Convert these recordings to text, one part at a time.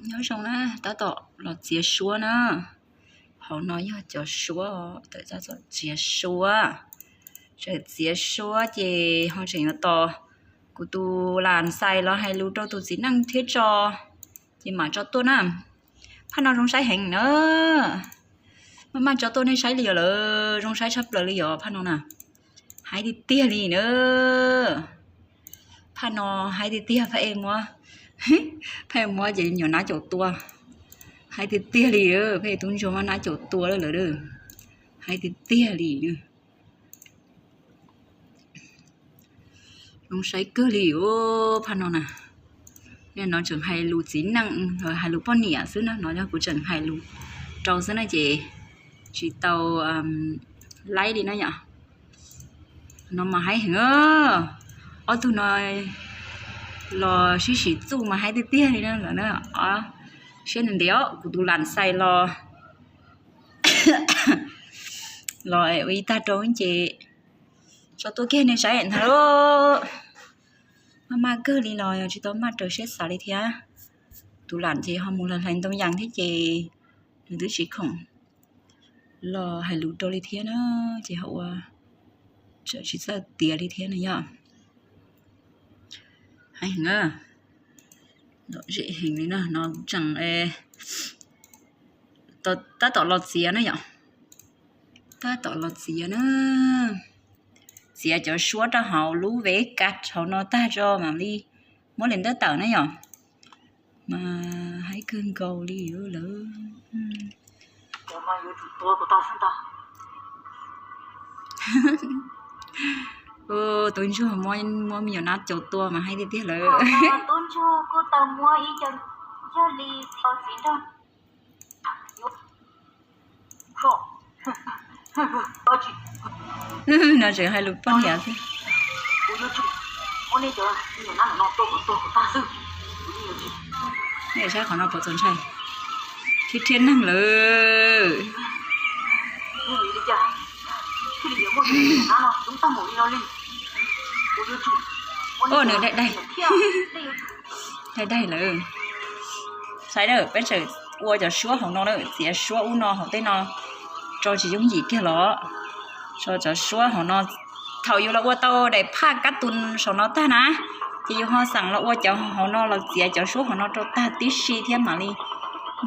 Nyob zoo na, tab tom los txiav suab na. Hauv no yog cov suab, tawm tab tom txiav suab. Tseem txiav suab ces ho tseem yuav tos kuv tus lam xais los hais lus rau tus txiv neej thiab tso, ces mam tso tuaj na. Phaj no zoo saib heev na. Maj maj tso tuaj nej saib li yom lawm, zoo saib tshaj plaws li yom phaj no na. Haib tiag tiag li na. Phaj no haib tiag tiag, phaj ej muab, phaj ej muab ces nyuam nab caum tua. Haib tiag tiag li, phaj ej tub ntsuag muab nab caum tua lawm. Haib tiag tiag li. Zoo saib kawg li phaj no na. No tseem hais lus txiv neej, hais lus poj niam xwb na, no yog kuv tseem hais lus rau xwb na ces tsis tau laib li na yom. No mas haib heev. Ob tug no los sib sim txuj mas haib tiag tiag li na lawm na. Siab ntev ntev os, kuv tus lam xais los, los ua ib tag rau ces tso tuaj kiag nej saib ntag. Maj maj kawg li los yog tsis tau maj raws siab xav li thiab. Tus lam ces ho mus hlais ntoo yas thiab ces nws twb tsis khoom los hais lus rau li thiab na, ces ho ua tsis txawj tiav li thiab na yom. Heev, lom zem heev li na, no tseem tab tom los txiav na yom. Tab tom los txiav na. Txiav cov suab rau hauv lub vev kas hauv no tag tso mam li muab li ntawd tawm na yom. Mas haib kawg nkaus li lawm. Tub ntsuag muab me nyuam nab caum tua mas haib tiag tiag lawm. Tub ntsuag kuj tau muab ib co yog li txiv nrog. No tseem hais lus poj niam xwb. Nej saib qhov no puas txaus ntshai, thiab thiab neeg lawm. Nws daig daig, daig daig lawm. Saib na, peb tseem ua cov suab hauv no na, txiav suab ub no hauv tej no tso tsis yooj yim kiag los. Tso cov suab hauv no, thaum yus los ua tau daim phaj kab tus saum no tag na, ces yus ho xaem los ua cov hauv no los txiav cov suab hauv no rau tag tib si thiab mam li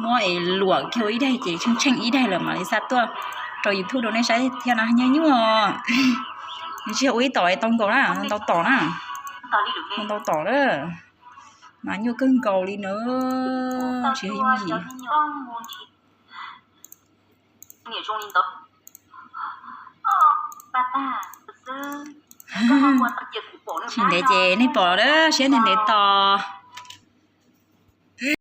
muab es luam kiag ua ib daig ces tsheej tsheej ib daig lawm mam li xa tuaj rau YouTube rau nej saib thiab na. Nyuaj nyuaj, nws tsis yog ua ib tom tau nkaus na, ntau tom na, ntau tom na, mas nyuaj kawg nkaus li na, tsis yog yooj yim. Tsis ntev ces nej pom lawm, siab ntev ntev tos.